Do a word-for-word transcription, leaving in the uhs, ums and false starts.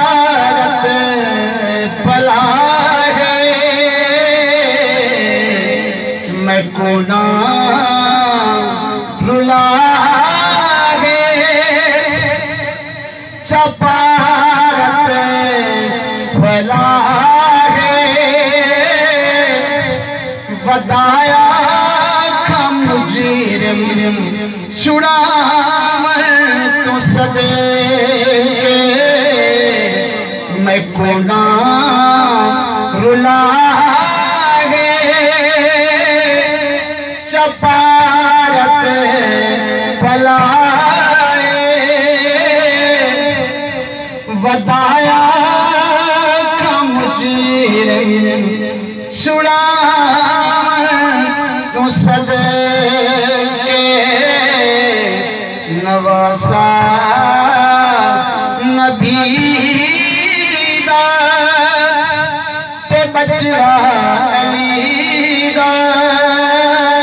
چپارت پلا ڳئے، میکوں نہ رلا ڳئے۔ چپارت پلا ڳئے، ودایا کھم مجرم چھڑاوݨ توں سدے، میکوں نہ رلا ڳئے۔ چپارت پلا ڳئے، ودایا کھم مجرم چھڑا